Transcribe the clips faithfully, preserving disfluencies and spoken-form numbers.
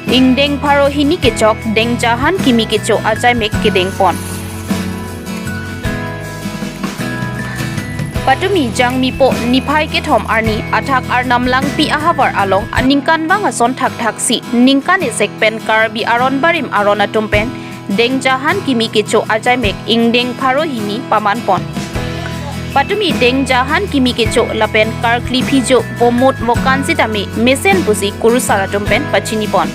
ingdeng pharo hini kechok Dengja han kimi kecho ajaimek kedengpon. Patumi Jangmipo niphai kethom arni athak Arnam Langpi ahavar along aningkanvang ason thakthaksi ningkan esek pen Karbi aron barim aron atum pen Dengja han kimi kecho ajaimek ingdeng pharo hini pamanpon. Patumi Dengja han kimi kecho lapen karkli phijo bomut vokan sitame mesen pusi kurusar atum pen pachinipon.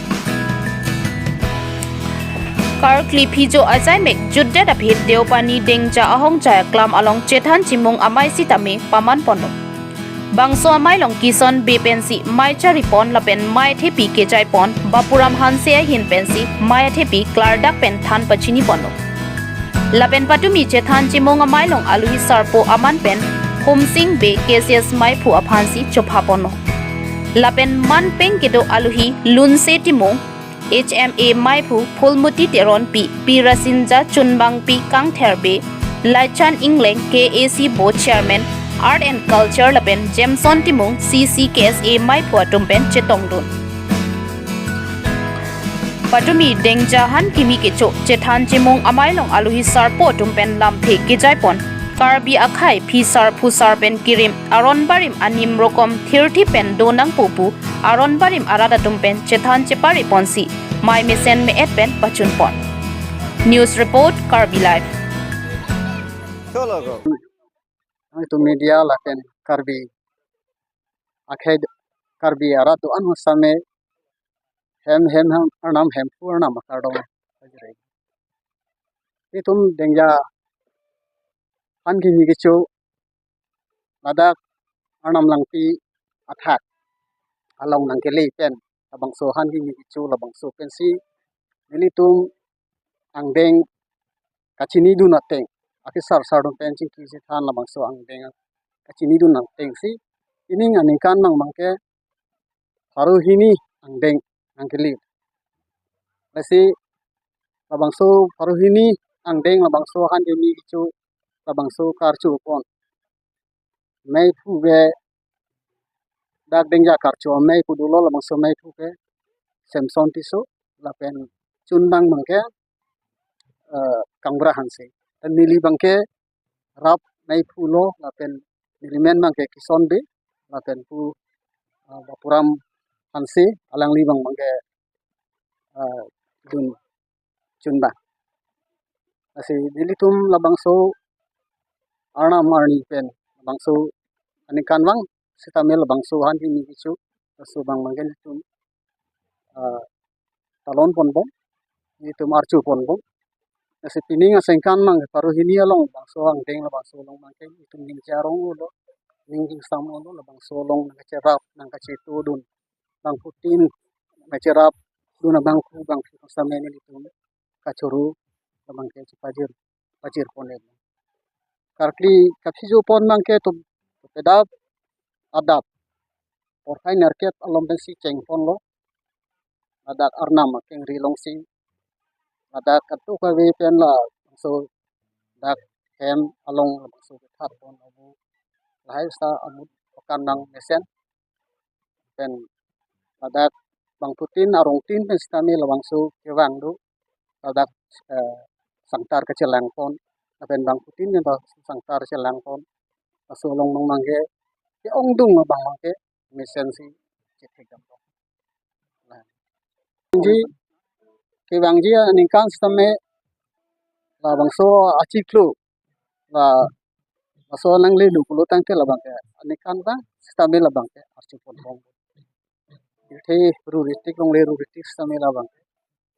Karkli phijo ajaimek jutdet aphi Deopani Dengja ahongchai aklam along Chethan Chimung amei sitame pamanponlo. Bangso amei along kison be pensi mei charipon lapen mei thepi kejaipon Bapuram Hanse ahin pensi mei athepi klardak pen than pachiniponlo. Lapen patumi Chethan Chimung amei along aluhi sarpo aman pen Humsing Bey K C S meiphu aphansi chophaponlo. Lapen man peng kedo aluhi Lunse Timung, H M A meiphu Phulmuti Teronpi, Pi Rasinja Chunbangpi Kangther Bey, Laichan Engleng K A C Board Chairman, Art and Culture lapen Jameson Timung C C K S A meiphu atum pen chetongdun. Patumi Dengja han kimi kecho Chethan Chimung amei along aluhi sarpo atum pen lamthe kejaipon. Karbi akhei phisar phusar pen kirim aron barim anim rokom thirthi pen do nangpo pu aron barim arat atum pen chethan chepariponsi mei mesen me-et pen pachunpon. News report, Karbi Live. Cholo go. Nangtum media lapen Karbi akhei, Karbi arat do-an ho same hem hem hem arnam hemphu arnam akardom. Itum Dengja han kimi kecho ladak Arnam Langpi athak along nangkele pen labangso han kimi kecho labangso pensi nelitum angdeng kachinidun ateng, akesar sar atum pen chingki chethan labangso angdeng kachinidun ateng si ining aningkanvang abangke pharo hini angdeng nangkele. Lasi labangso pharo hini angdeng labangso han kimi kecho labangso karchopon meiphu ke dak Dengja karcho meiphu dolo, labangso meiphu ke Samson Tisso lapen chunbang abangke, eh, Kangbura Hanse. Dan neli abangke rap meiphu lo lapen neli men abangke kison be lapen pu, eh, Bapuram Hanse, alangli abang abangke, eh, dun chunbang. Lasi nelitum labangso arnam arni pen labangso aningkanvang sitame labangso han kimi kecho, labangso abang abangke nelitum, ah, talonponbom, nelitum archoponbom. Lasi pining aningkanvang pharo hini along labangso angdeng labangso along abangke nelitum ning charong-olo, ning ingsam-olo, labangso along nangkacherap nangkachetodun abangphutin, nangkacherapdun abangphu abangphi same nelitum kachoro labangke chepajir, pajirpon-et. Karkli kaphijopon abangke tum pedap adap porphai nerkep along pensi chengponlo. Ladak arnam akengri alongsi ladak katu kave pen labangso dak hem along labangso kethatpon abu lahai sa amut okan nang mesen pen ladak bangphutin arongtin pen sitame labangso kevang do, ladak, eh, sangtar kachelangpon lapen bangphutin pen sangtar chelangpon, laso along abang abangke ke-ongdung abang abangke mesensi chethekdamlo. Ji kevangji aningkan sitame labangso achiklo, la laso nanglelo pulo tangte labangke aningkanvang sitame labangke archopon bom. Ithe ruritik longle ruritik sitame labangke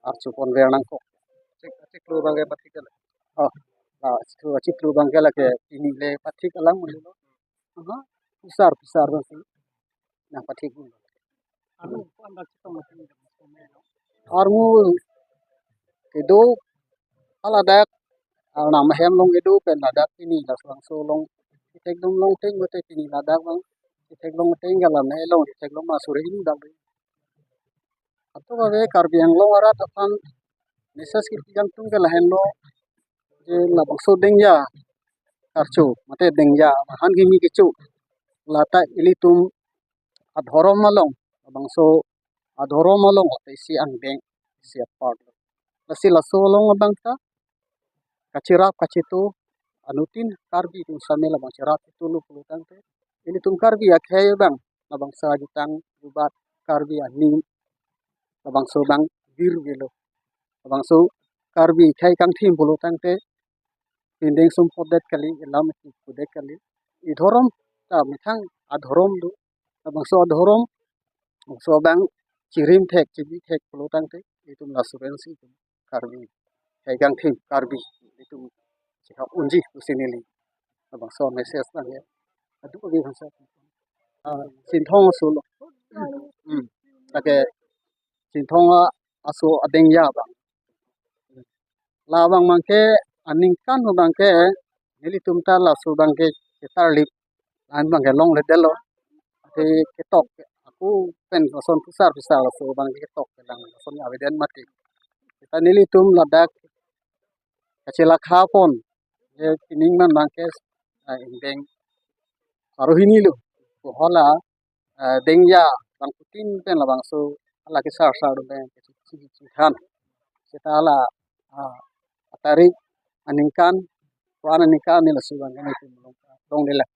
archopon ver nangkok. Chik, chiklo abangke pathik kali. Oh, la chiklo, chiklo abangke lake pini le pathik alang mulu lo. Aha, pusar pusar abangsi nangpathik. Armu ko-an dak chetong nang? Armu kedo, haladak arnam ahem along kedo pen ladak pini labangso along chethekdun longteng mate pini ladak abang chethekdun longteng, galam along chethekdun ma suri hini dak. Atu kave Karbi Anglong arat aphan message kepi kangtung ke lahenlo, je labangso Dengja karcho mate Dengja han kimi kecho lata ilitum adhorom along labangso adhorom along atesi angdeng isi apar lo. Lasi laso along abang ta kachirap kachitu anuttin Karbi atum sami labang chirap chitulo pulo tangte, ilitum Karbi akhei abang labangso ajutang jubat Karbi aning labangso abang virvelo. Labangso Karbi akhei kangthim pulo tangte pindeng sumpotdet kali, ilam pudet kali. Idhorom ta methang adhorom do. Labangso adhorom, labangso abang chirim thek, chibi thek pulo tangte, itum laso pensi itum Karbi akhei kangthim, Karbi itum chihap unji pusi neli labangso message nang ya. Adu agi hansa. Ah, Chinthong aso lo. Hmm. Lake Chinthong aso adengja abang. Labang abangke aningkan abangke nelitum ta laso abangke ketarlip, lahin abangke longledetlo. Ate ketok ako pen koson pusar pusar laso abangke ketok kelang koson avedet mati. Seta nelitum ladak kachelakha pon, je pining man abangke, ah, ingdeng pharo hini lo. Ko hala, ah, dengja bangphutin pen labangso hala kesar sar dum pen kachingthanthan. Seta hala, ah, atarik aningkan, ko-an aningkan ni laso abangke nelitum long, longle lake.